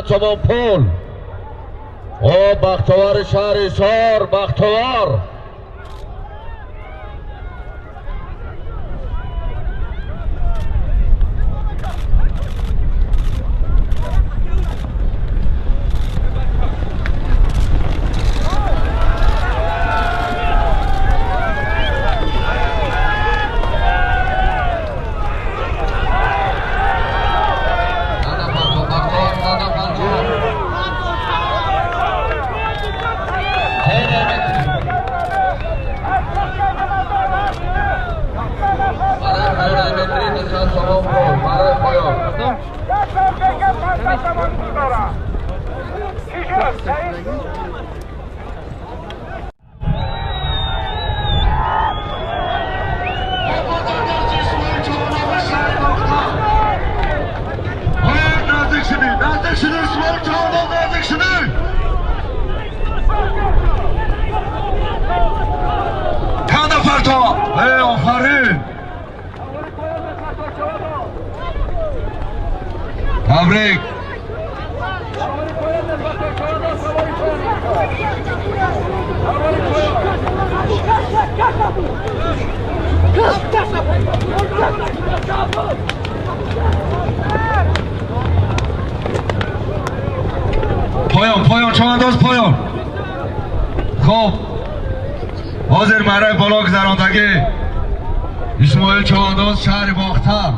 200 сомон пул. О, Бахтовари шаҳри Ҳисор, Бахтовар. Табрик. Поён, поён, чавандоз поён. Хоб. Ҳозир марай боло гузарондагӣ Исмоил Чавандоз шаҳри Бохтар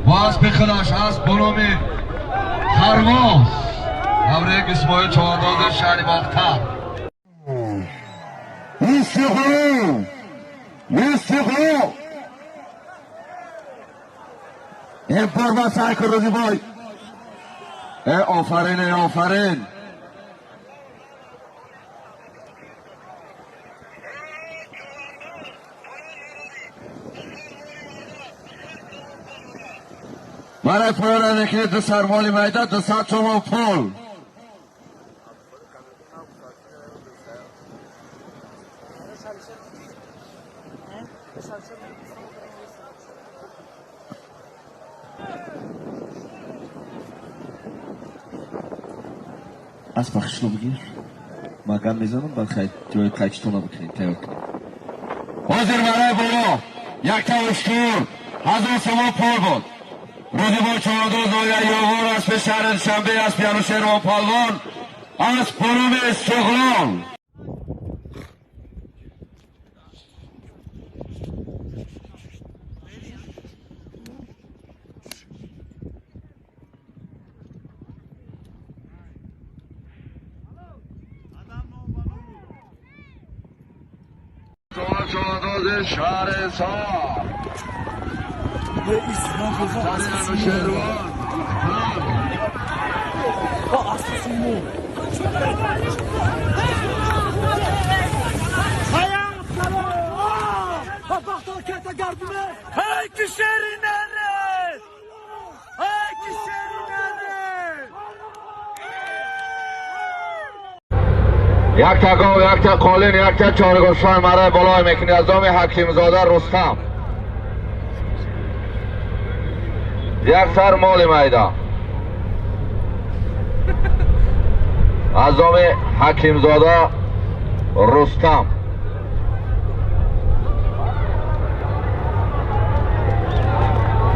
ва аспи худаш аст бо номи Парвоз. Табрик Исмоил Чавандози шаҳри Бохтар. Истиқлол! Истиқлол! Ин парвоз сай кун Рӯзибой. Э офарин, э офарин. Барои поёна мекунед ду сармоли майда 200 сомон пул. Аз бахшро бигир. Ман гап мезанам, баъд ҷои қайчитона бикунед, тайёр кунед. Ҳозир барои боло якта уштур 1000 сомон пул буд. Рӯзибой Чавандоз ноҳияи Ёвор аспи шаҳри Душанбе аспи Анушервон Палвон асп бо номи Истиқлол. Чавандози шаҳри Ҳисор. Якта гов, якта қолин, якта чоргӯшфан марай болой мекунӣ аз доми Ҳакимзода Рустам. Як сар моли майда аз доми Ҳакимзода Рустам.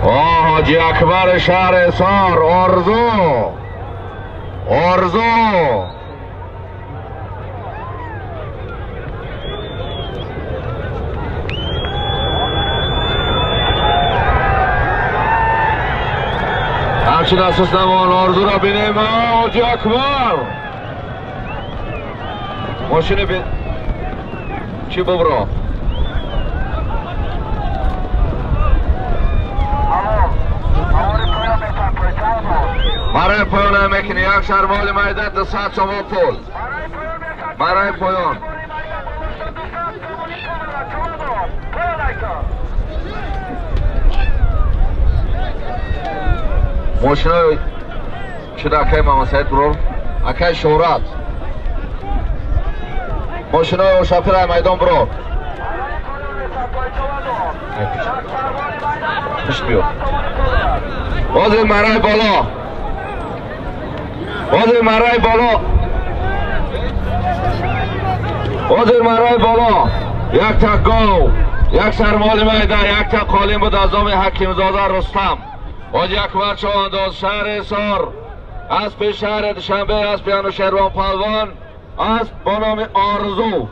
О, Ҳоҷи Акбари шаҳри Ҳисор, Орзу, Орзу. Ҳамчун асос намон Орзуро бинем. Ҳоҷи Акбар мошини чӣ бубро? Барои поён мекунӣ як шармоли майда 200 сомон пул. Барои поён. Мошинои чуда акай Мамасаид бурор, акай Шӯҳрат. Мошинои Ошафир майдон бурор. Пушт биё. Ҳозир марай боло. Ҳозир мараи боло, ҳозир мараи боло якта гов, як сармоли майда, якта қолин буд аз номи Ҳакимзода Рустам. Ҳоҷи Акбар Човандоз, шаҳри Ҳисор, аспи шаҳри Душанбе, аспи Анушервон Палвон, асп бо номи Орзу.